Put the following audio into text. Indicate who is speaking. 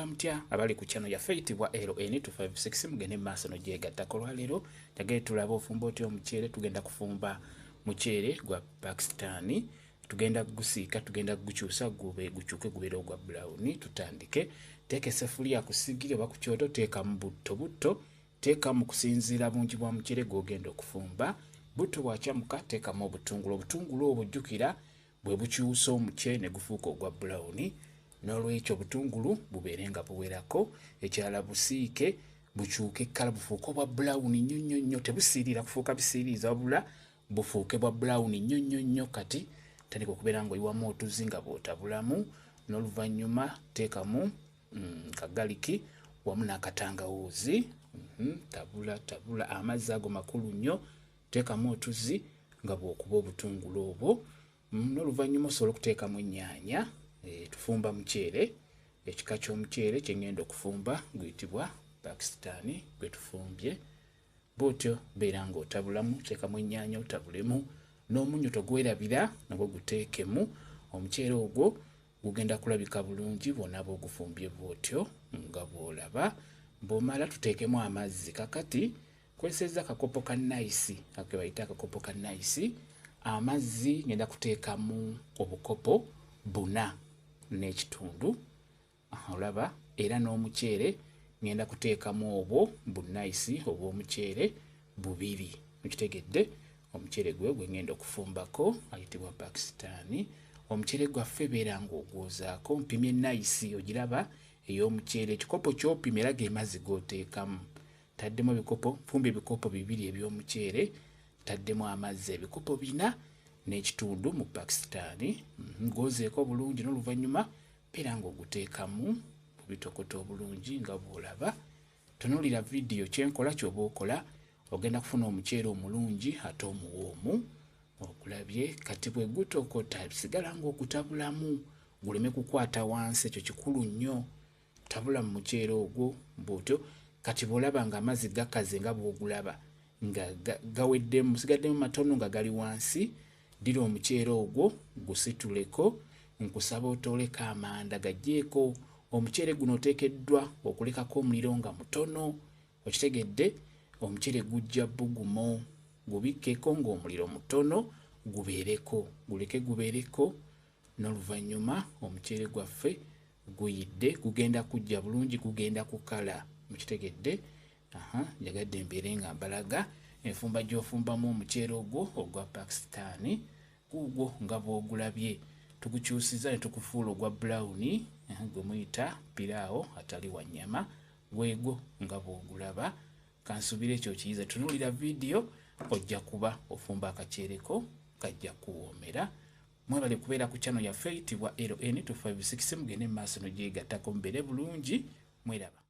Speaker 1: Mugamba mutya abali ku channel yaffe eyitibwa LN256? Mugende mu maaso nogyegattako. Olwaleero njagala tulabe ofumba otya omuceere. Tugenda kufumba muceere gwa Pakistan, tugenda gusiika, tugenda gukyusa gube gukyuke gubeere ogwa brown. Tutandike. Teeka essefuliya ku sigiri oba ku kyoto, teekamu butto. Butto teekamu kusinziira bungi bwa muceere gw'ogenda okufumba. Butto bwakyamuka, teekamu obutungulu. Obutungulu obwo jjukira bwe bukyusa omuceere ne gufuuka ogwa brown, n'olwekyo obutungulu bubeere nga buwerako. Ekirala, busiike bukyuke ekkala, bufuuke obwa brown nnyo nnyo nnyo. Tebusiirira kufuuka bisiiriiza, wabula bufuuke bwa brown nnyo nnyo nnyo. Kati tandika okubeera ng'oyiwamu otuzzi nga bw'otabulamu, n'oluvannyuma teekamu kagaliki wamu n'akatangawuuzi. Tabula tabula. Amazzi ago makulu nnyo. Teekamu otuzzi nga bw'okuba obutungulu obwo, n'oluvannyuma osobola okuteekamu ennyaanya. Tufumba muceere. Ekika ky'omuceere kye ŋŋenda okufumba guyitibwa Pakistan, gwe tufumbye. Bw'otyo beera ng'otabulamu, teekamu ennyaanya, otabulemu n'omunnyo, togwerabira, nagwo guteekemu. Omuceere ogwo gugenda kulabika bulungi bw'onaaba ogufumbye bw'otyo nga bw'olaba. Bw'omala, tuteekemu amazzi. Kakati kozesezza akakopo ka Nice, ako bayita akakopo ka Nice. Amazzi ngenda kuteekamu obukopo 4.5, olaba? Era n'omuceere ngenda kuteekamu obwo bu Nice obw'omuceere bubiri. Mukitegedde? Omuceere gwe gwe ngenda okufumbako ayitibwa Pakistan. Omuceere gwaffe beera ng'ogwozaako. Mpimye Nice, ogiraba, ey'omuceere. Ekikopo ky'opima era ge mazzi g'oteekamu. Taddemu ebikopo, nfumba ebikopo 2 eby'omuceere, taddemu amazzi ebikopo 4.5 mu Pakistan. Gwozeeko bulungi, n'oluvannyuma beera ng'oguteekamu bubitokota obulungi nga bw'olaba. Tunuulira vidiyo, kyenkola ky'oba okola, ogenda kufuna omuceere omulungi ate omuwoomu. Okulabye? Kati bwe gutokota, sigala ng'ogutabulamu guleme kukwata wansi, ekyo kikulu nnyo. Tabula mu muceere ogwo bw'otyo. Kati bw'olaba nga amazzi gakaze nga bw'ogulaba nga gaweddemu, sigaddemu matono nga gali wansi, ddira omuceere ogwo gusituleko. Nkusaba otooleko amanda, gaggyeko. Omuceere guno oteekeddwa okulekako omuliro nga mutono. Okitegedde? Omuceere gujja bugumo. Gubikkeko ng'omuliro mutono, gubeereko, guleke gubeereko. N'oluvannyuma omuceere gwaffe guyidde, gugenda kujja bulungi, gugenda kukala. Mukitegedde? Aha, njagadde mbeere nga mbalaga enfumba gy'ofumbamu omuceere ogwo ogwa Pakistan. Guugwo nga bw'ogulabye, tugukyusiza ne tugufuula ogwa brown, gwe muyita piraawo atali wa nnyama. Weegwo nga bw'ogulaba. Kansuubire ekyo kiyize. Tunuulira vidiyo, ojja kuba ofumba akaceereko kajja kuwoomera. Mwebale kubeera ku channel yaffe eyitibwa LN256. Mugende mu maaso nogyegattako, mubeere bulungi, mweraba.